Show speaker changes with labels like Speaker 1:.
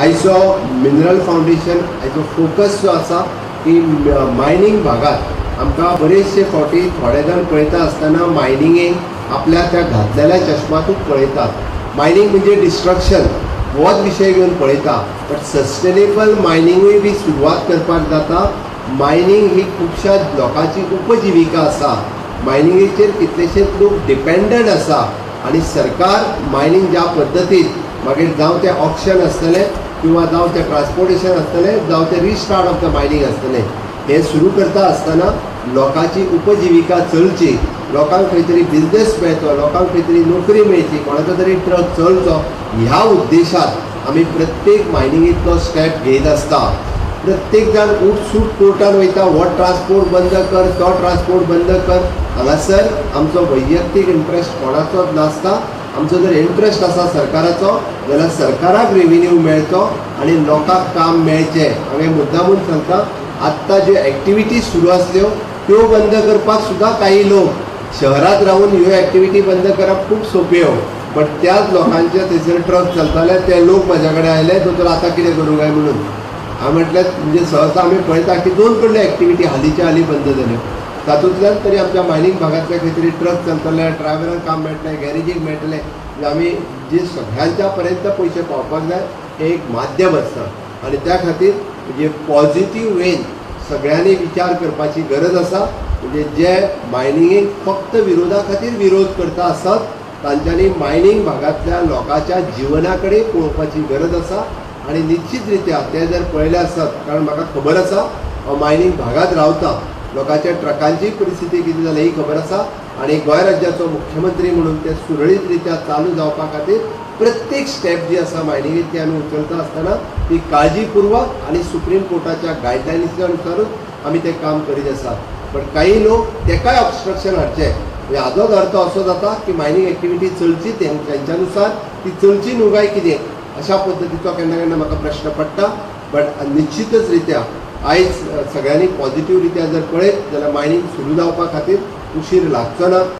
Speaker 1: आयचो mineral foundation हाचो focus जो आसा की मायनींग भागात आमकां बरेचशे फावटी थोडे जाण पळयता आसतना मायनिंगेक आपल्या त्या घातलेल्या चश्मातूच पळयतात. मायनींग म्हणजे डिस्ट्रक्शन होच विशय घेवन पळयता, बट सस्टेनेबल मायनिंगूय बी सुरवात करपाक जाता. मायनींग ही खुबश्या लोकांची उपजिविका आसा. मायनिंगेचेर कितलेशेच लोक डिपेंडंट आसा आनी सरकार मायनींग ज्या पद्दतीन मागीर जावं तें ऑक्शन आसतलें किंवा जावं तें ट्रान्सपोर्टेशन आसतलें, जावं तें रिस्टार्ट ऑफ the mining आसतलें, हें सुरू करता आसतना लोकांची उपजिविका चलची, लोकांक खंय तरी बिजनेस मेळचो, लोकांक खंय तरी नोकरी मेळची, कोणाचो तरी ट्रक चलचो, ह्या उद्देशान आमी प्रत्येक मायनिंगेंतलो स्टेप घेयत आसता. प्रत्येक जाण उठसूट कोर्टान वयता, हो ट्रान्सपोर्ट बंद कर, तो ट्रान्सपोर्ट बंद कर. हांगासर आमचो वैयक्तीक इंट्रस्ट कोणाचोच नासता. आमचो जर इंट्रस्ट आसा सरकाराचो जाल्यार सरकाराक रेविन्यू मेळचो आनी लोकांक काम मेळचें. हांवें मुद्दामून सांगता, आत्तां ज्यो एक्टिविटीज सुरू आसल्यो त्यो बंद करपाक सुद्दां काही लोक शहरांत रावन ह्यो एक्टिविटी बंद करप खूब सोंप्यो, बट त्याच लोकांचे थंयसर ट्रक चलताले ते लोक म्हाज्या कडेन आयले, दोतोर आतां कितें करूं काय म्हणून. हांवें म्हटलें, म्हणजे सहसा आमी पळयता की दोन कडल्यो एक्टिविटी हालींच्या हालीं बंद जाल्यो, तातूंतल्यान तरी आमच्या मायनींग भागांतले खंय तरी ट्रक चलतले, ड्रायव्हरांक काम मेळटलें, गॅरेजीक मेळटलें. म्हणजे आमी जे सगळ्यांच्या पर्यंत पयशे पावपाक जाय हें एक माध्यम आसता आनी त्या खातीर म्हणजे पॉझिटीव वेन सगळ्यांनी विचार करपाची गरज आसा. म्हणजे जे मायनिंगेक फक्त विरोधा खातीर विरोध करता आसत तांच्यांनी मायनींग भागांतल्या लोकांच्या जिवना कडेन पळोवपाची गरज आसा आनी निश्चित रित्या ते जर पळयले आसत, कारण म्हाका खबर आसा, हांव मायनींग भागांत रावता, लोकांच्या ट्रकांची परिस्थिती कितें जाल्या ही खबर आसा आनी गोंय राज्याचो मुख्यमंत्री म्हणून ते सुरळीत रित्या चालू जावपा खातीर प्रत्येक स्टेप जी आसा मायनिंगेची आमी उचलता आसतना ती काळजीपूर्वक आनी सुप्रीम कोर्टाच्या गायडलायन्सा अनुसारूच आमी तें काम करीत आसात. बट काही लोक तेकाय ऑबस्ट्रक्शन हाडचें, म्हणजे हाजोच अर्थ असो जाता की मायनींग एक्टिविटी चलची तेंच्या नुसार ती चलची न्हू काय कितें, अशा पद्दतीचो केन्ना केन्ना म्हाका प्रश्न पडटा. बट निश्चितच रित्या आयज सगळ्यांनी पॉझिटीव रित्या जर पळयत जाल्यार मायनींग सुरू जावपा खातीर उशीर लागचो ना.